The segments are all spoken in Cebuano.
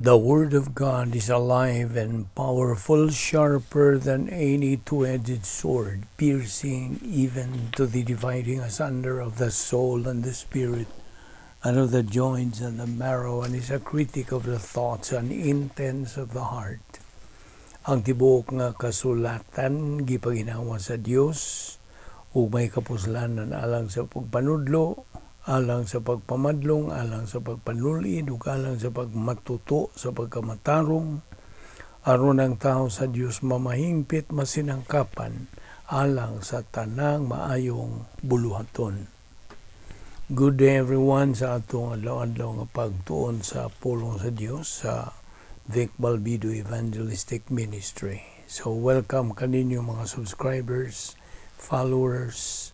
The Word of God is alive and powerful, sharper than any two-edged sword, piercing even to the dividing asunder of the soul and the spirit, and of the joints and the marrow, and is a critic of the thoughts and intents of the heart. Ang tibuok nga kasulatan gipaginhawa sa Dios ug may kapuslanan alang sa pagpanudlo, alang sa pagpamadlong, alang sa pagpanulid, ug alang sa pagmatuto sa pagkamatarong, aron ang tao sa Dios mamahingpit, masinangkapan alang sa tanang maayong buluhaton. Good day, everyone, sa atong adlaw-adlaw nga pagtuon sa pulong sa Dios sa Vic Balbido Evangelistic Ministry. So welcome kaninyo, mga subscribers, followers,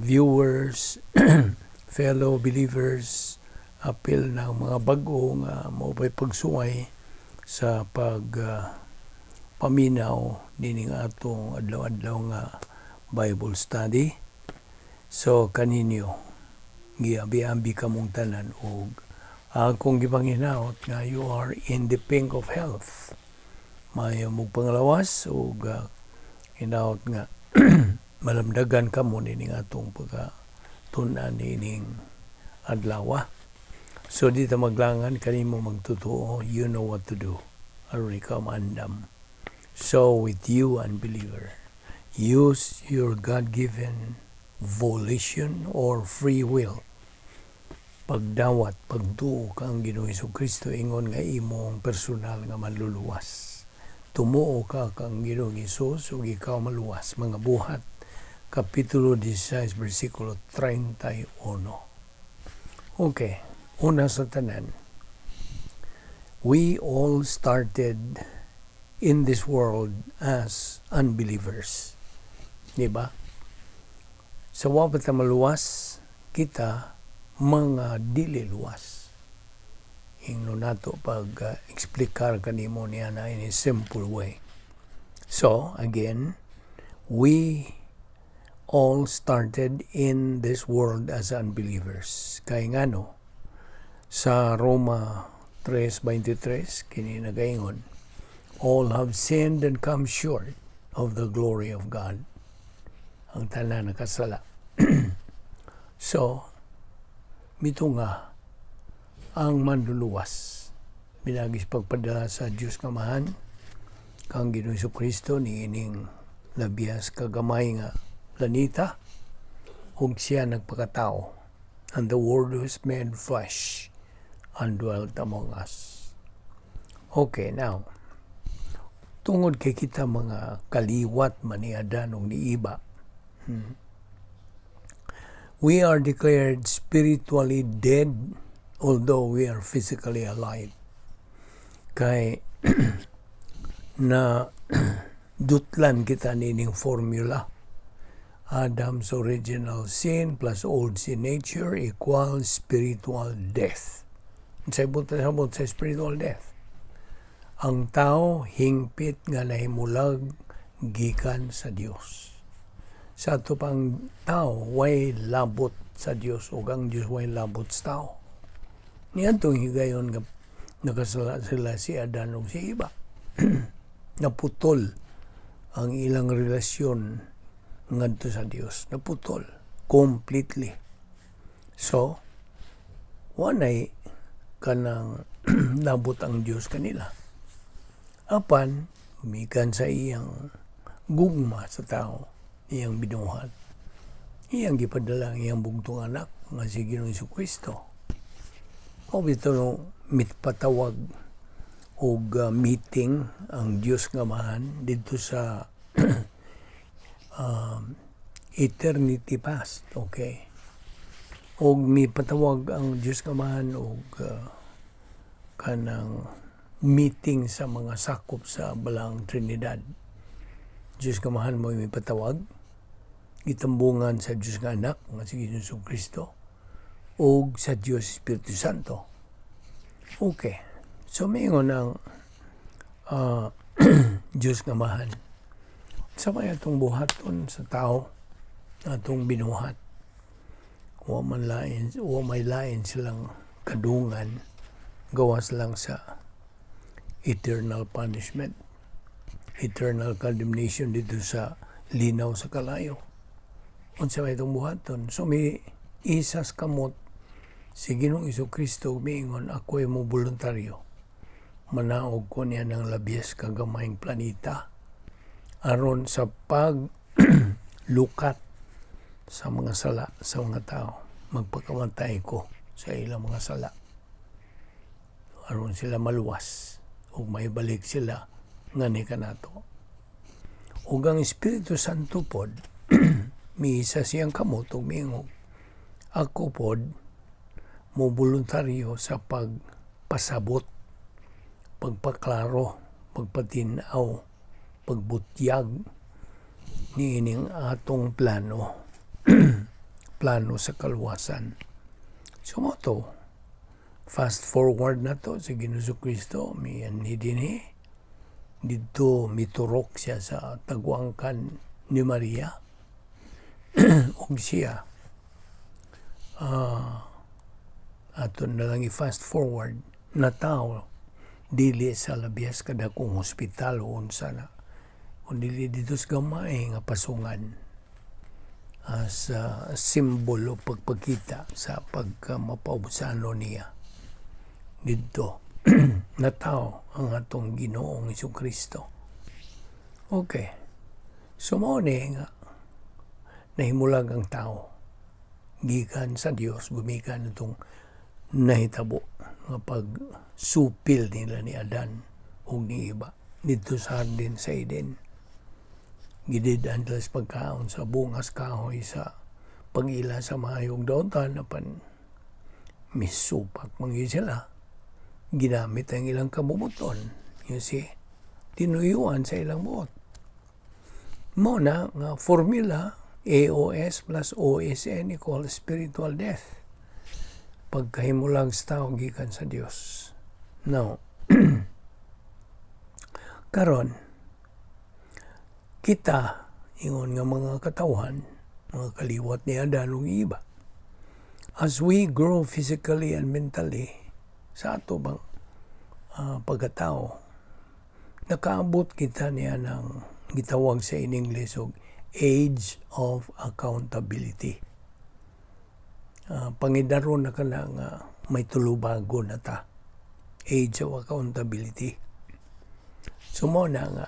viewers, fellow believers, apil ng mga bag-o nga mao pagsuway sa pag paminaw nining atong adlaw-adlaw nga Bible study. So kaninyo, giabi-abi kamong tanan ug akong gipanginaot nga you are in the pink of health. Maayo mong panglawas ug hinaot nga malamdagan kamo nining atong pagka tun-an nining adlaw. So di ta maglangan kanimo magtutuo, you know what to do. Aron ikaw maandam. So with you, unbeliever, use your God-given volition or free will. Pagdawat, pagtuo kang Ginoong Kristo ingon nga imong personal nga manluluwas. Tumuo ka kang Ginoong Hesus ug ikaw maluwas. Mga Buhat Kapitulo 16, versikulo 31. Okay, una sa tanan, we all started in this world as unbelievers. Di ba? Sa wa pa ta maluwas, kita mga dili luwas. Ingno nato pag eksplikar kanimo niya na in a simple way. So, again, we all started in this world as unbelievers. Kay ngano, sa Roma 3:23 kini nagaingon, "All have sinned and come short of the glory of God." Ang tanan nakasala. So, mitunga ang manluluwas. Pinaagi sa pagpadala sa Diyos nga Amahan, kang Ginoong Kristo niining labias kagamay nga planeta ug siya nagpakatao, and the Word was made flesh and dwelt among us. Okay, now, tungod kay kita mga kaliwat man ni Adan ug ni Eva, we are declared spiritually dead although we are physically alive. Kay na dutlan kita nining formula. Adam's original sin plus old sin nature equals spiritual death. Sa ibot sabot sa spiritual death, ang tao hingpit nga nahimulag gikan sa Dios. Sa ato pang tao, way labot sa Dios ug ang Dios way labot sa tao. Niadtong higayon nga nakasala sila si Adan ug si Eva, naputol ang ilang relasyon ngadto sa Dios. Naputol completely. So, wanay kanang labot ang Dios kanila. Apan, gumikan sa iyang gugma sa tao, iyang binuhat, iyang gipadala ang iyang bugtong anak nga si Ginoong Kristo. O bitaw no, mitpatawag og meeting ang Dios nga Amahan didto sa eternity past, okay? Og mipatawag ang Dios nga Amahan og kanang meeting sa mga sakop sa Balaang Trinidad. Diyos nga Amahan mo mipatawag, gitambungan sa Diyos nga Anak nga si Ginoong Kristo ug sa Diyos Espiritu Santo. Okay. So miingon ang Diyos nga Amahan, "Sa may atong buhaton sa tao atong binuhat? Wa man lain, wa may lain silang kadungan." Gawas lang sa eternal punishment, eternal condemnation didto sa linaw sa kalayo. Unsa may itong buhaton? So miisas kamot si Ginoong Kristo, miingon, "Ako ay mo voluntaryo. Manaog ko niya ng labias kagamayng planeta aron sa pag lukat sa mga sala sa mga tao. Magpakamatay ko sa ilang mga sala aron sila maluwas ug maibalik sila ngani kanato." Ug ang Espiritu Santo pod miisa siyang kamot ug miingon, "Ako pod mo voluntaryo sa pagpasabot, pagpaklaro, pagpatinaw, pagbutyag niining atong plano, plano sa kaluwasan." So mao to, fast forward na to, si Ginoong Kristo mianhi dinhi didto, miturok siya sa tagwangkan ni Maria ug siya aton na lang i-fast forward na tao dili sa labias kadakong hospital o unsa na, kundi dito sa gamay nga pasungan as simbolo, pagpakita sa pagka mapaubsano niya didto na tao ang atong Ginoong Kristo. Okay. So mao ni nga nahimulag ang tao gikan sa Dios, gumikan itong nahitabo nga pagsupil nila ni Adan ug ni Eva didto sa hardin sa Eden. Gidid-an sila sa pagkaon sa bungas kahoy sa pag-ila sa maayong daotan, apan misupak man gyud sila. Ginamit ang ilang kabubuton, you see, tinuyuan sa ilang buot. Mao na nga formula, AOS plus OSN equals spiritual death, pagkahimulag sa tao gikan sa Dios. Now, karon kita ingon nga mga katawhan, mga kaliwat ni Adan ug Eva, as we grow physically and mentally sa ato bang pagkatao, nakaabot kita niya ng gitawag sa in English og age of accountability. Pangidaron na ka na nga may tulubago na ta. Age of accountability. So mao na nga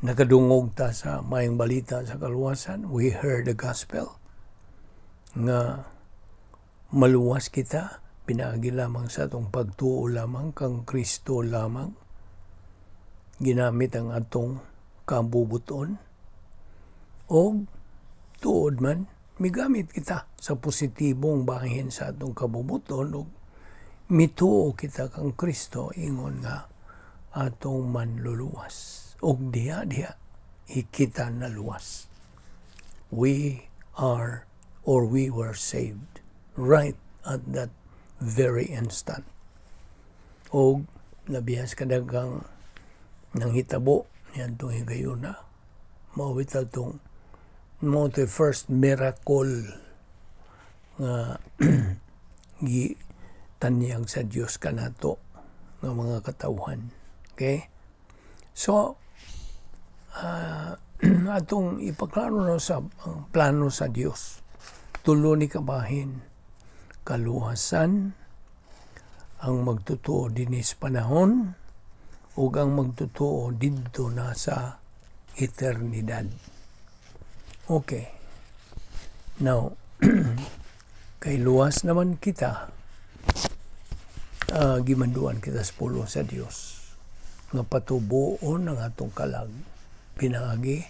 nakadungog ta sa maayong balita sa kaluwasan. We heard the gospel nga maluwas kita pinaagi lamang sa atong pagtuo lamang kang Kristo lamang, ginamit ang atong kabubuton, o tuod man migamit kita sa positibong bahin sa atong kabubuton ug mituo kita kang Kristo ingon nga atong manluluwas, ug diha diha kita naluwas. We are or we were saved right at that very instant. Og nabihas kadaghang nanghitabo niadtong higayuna. Mao bitaw tong mao to first miracle nga gi tanyag sa Dios kanato nga mga katawhan. Okay? So, atong ipaklaro na sa ang plano sa Dios. Tulo ni kabahin: kaluwasan, ang magtotoo dinis panahon, ug ang magtotoo didto na sa eternidad. Okay. Now, kay luwas naman kita, gimanduan kita sa pulong sa Dios nga patubuon ang atong kalag pinaagi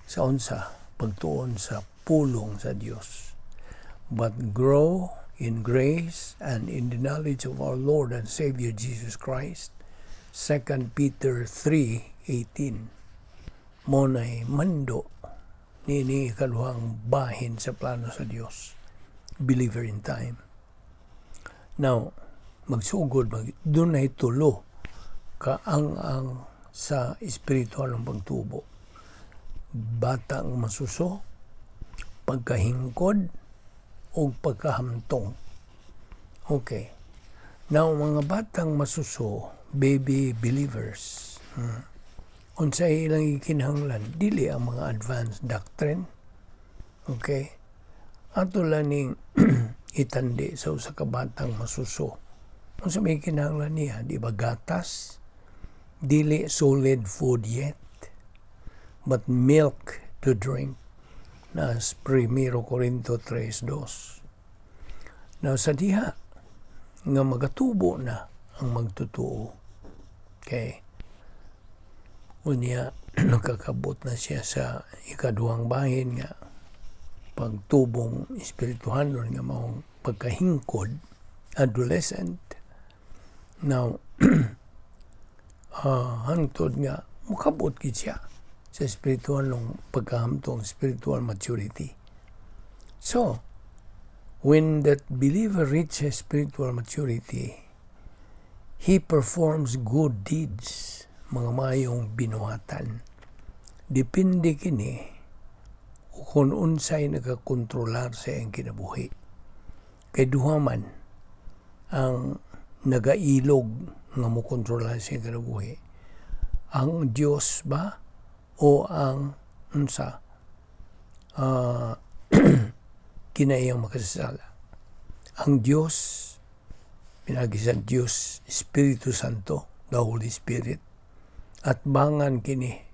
sa unsa? Pagtuon sa pulong sa Dios. But grow in grace and in the knowledge of our Lord and Savior Jesus Christ. 2 Peter 3:18. Mao nay mando nini ikaduhang bahin sa plano sa Dios. Believer in time. Now, magsugod mag dunay tulo ka ang sa espiritual ng pagtubo: batang masuso, pagkahingkod, o pagkahamtong. Okay. Now, mga batang masuso, baby believers, unsay ilang gikinahanglan, dili ang mga advanced doctrine. Okay? Ato lang ning itandi sa usa ka batang masuso. Unsa may kinahanglan niya, di ba gatas? Dili solid food yet, but milk to drink. Nas Primero Corinto 3:2. Now sa diha nga magatubo na ang magtutuo. Okay. Unya nakakabot na siya sa ikaduhang bahin nga pagtubong espirituhanon nga maong pagkahingkod, adolescent. Now, hangtod nga mukabot gid siya sa espiritual pagkahamtong, spiritual maturity. So, when that believer reaches spiritual maturity, he performs good deeds, mga mayong binuhatan. Depende kini kung unsay nagakontrolar sa iyang kinabuhi. Kay duha man ang nagailog nga mo kontrolar sa iyang kinabuhi. Ang Dios ba o ang unsa, kinaiyang makasasala? Ang Dios pinagi sa Dios Espiritu Santo, the Holy Spirit, at bangan kini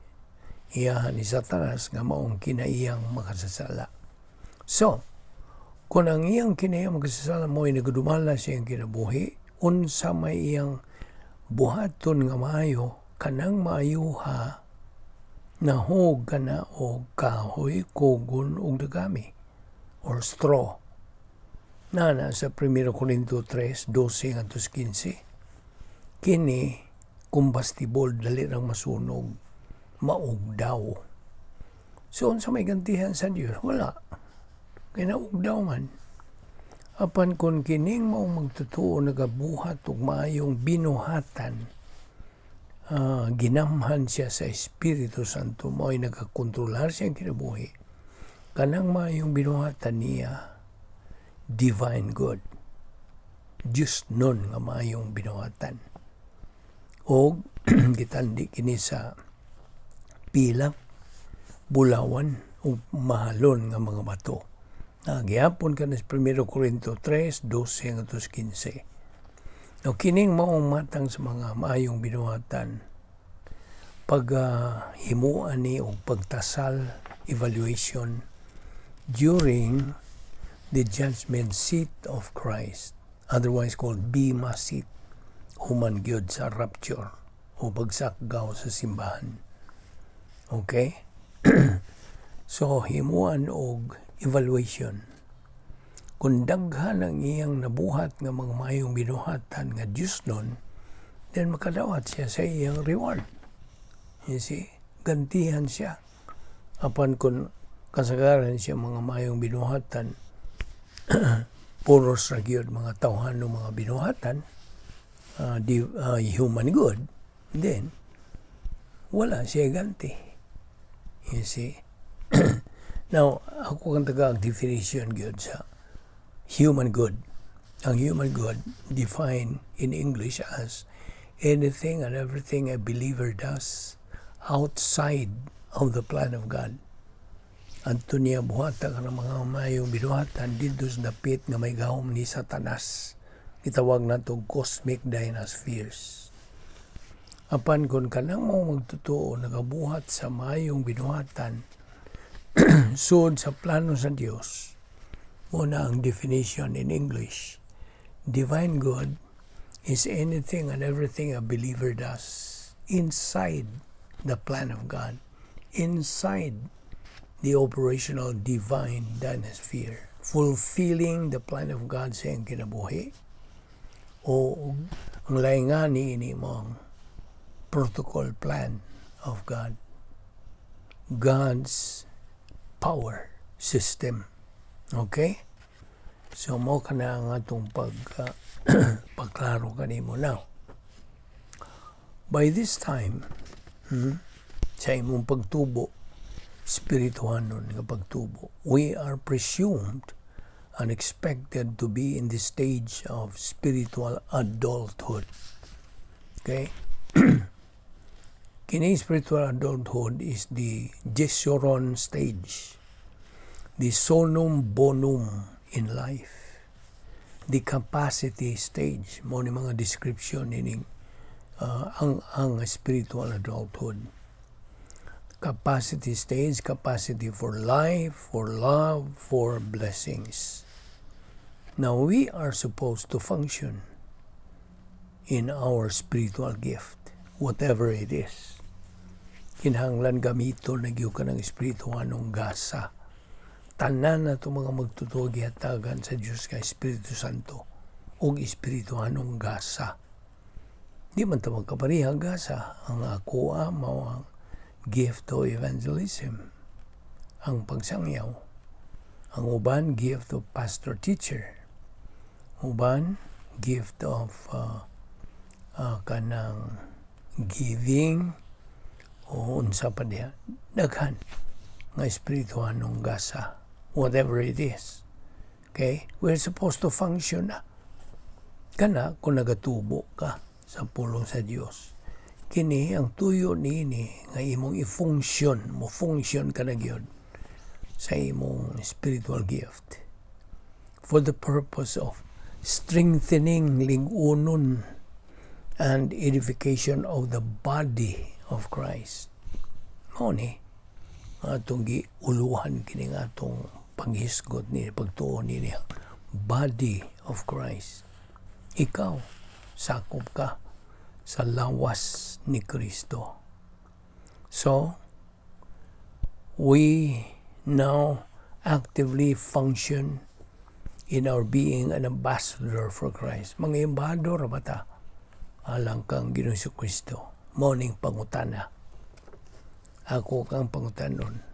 iyahan ni Satanas nga maong kinaiyang makasasala. So, kung ang iyang kinaiyang makasasala mo ay nagadumala sa iyang kinabuhi, unsa may iyang buhaton nga maayo, kanang maayuha nahog kana og kahoy, kugon ug dagami or straw. Na sa 1 Corinto 3, 12 ngadto 15. Kini combustible, dali rang masunog, maugdaw. So unsa may gantihan sa Dios? Wala. Kay naugdaw man. Apan kung kining maong magtotoo nagabuhat og maayong binuhatan, ginamhan siya sa Espiritu Santo, mao'y nagakontrolar siyang kinabuhi. Kanang maayong binuhatan niya, divine good. Diyos nun nga maayong binuhatan. O gitandi kini sa pilak, bulawan ug mahalon nga mga bato. Na gihapon ka sa 1 Corinto 3, 12 ngadto 15. Now, kining maong matang sa mga maayong binuhatan, pag himuan ni og pagtasal, evaluation during the judgment seat of Christ, otherwise called Bema seat, human gyud sa rapture o pagsakgaw sa simbahan. Okay? So, himuan og evaluation. Kung daghan ang iyang nabuhat nga mga maayong binuhatan nga Diyos nun, then makadawat siya sa iyang reward. You see? Gantihan siya. Apan kung kasagaran siya mga maayong binuhatan, puros ra gyud mga tawhano mga binuhatan, human good, then wala siya ganti. You see? Now, ako kang taga ang definition gyud sa human good. Ang human good defined in English as anything and everything a believer does outside of the plan of God. Adto niya buhata ka ng mga mayong binuhatan didto sa dapit nga may gahom ni Satanas. Gitawag nato cosmic dynaspheres. Apan kung kanang mo magtotoo nagabuhat sa mayong binuhatan sud sa plano sa Dios, mo na ang definition in English. Divine good is anything and everything a believer does inside the plan of God, inside the operational divine dynasphere, fulfilling the plan of God sa iyang kinabuhi, o ang laing nga ni ini mo ang protocol plan of God, God's power system. Okay? So mo kana ang atong pagklaro kanimo now. By this time, sa imong pagtubo, spirituhanon nga pagtubo, we are presumed and expected to be in the stage of spiritual adulthood. Okay? Kini spiritual adulthood is the Jeshurun stage, the summum bonum in life, the capacity stage. Mao ni mga description nining ang spiritual adulthood. Capacity stage, capacity for life, for love, for blessings. Now we are supposed to function in our spiritual gift, whatever it is. Kinahanglan gamiton na gyud ka ng espirituhanong gasa. Tanan na itong mga magtotoo gihatagan sa Diyos kay Espiritu Santo ug espirituhanong gasa. Di man ta magkapareha gasa. Ang akoa mao ang gift of evangelism, ang pagsangyaw. Ang uban, gift of pastor teacher. Uban, gift of kanang giving o unsa pa diha. Daghan nga espirituhanong gasa, whatever it is. Okay? We're supposed to function na. Kana kung nagatubo ka sa pulong sa Dios. Kini ang tuyo niini nga imong i-function, mo function ka na gyud sa imong spiritual gift for the purpose of strengthening, lig-unon, and edification of the body of Christ. Mao ni atong giuluhan kini nga atong paghisgot ni pagtuo ni niya, body of Christ. Ikaw, sakop ka sa lawas ni Kristo. So, we now actively function in our being an ambassador for Christ. Mga embahador ba ta alang kang Ginoong Kristo? Mao ning pangutana. Ako kang pangutanon.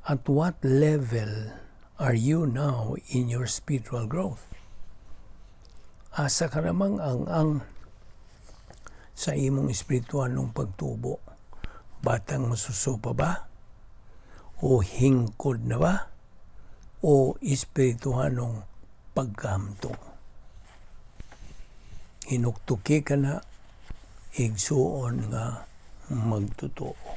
At what level are you now in your spiritual growth? Asa ka namang ang sa imong espiritualong pagtubo? Batang masuso pa ba? O hingkod na ba? O espirituhanong pagkahamtong? Hinuktuki ka na, igsuon nga magtotoo.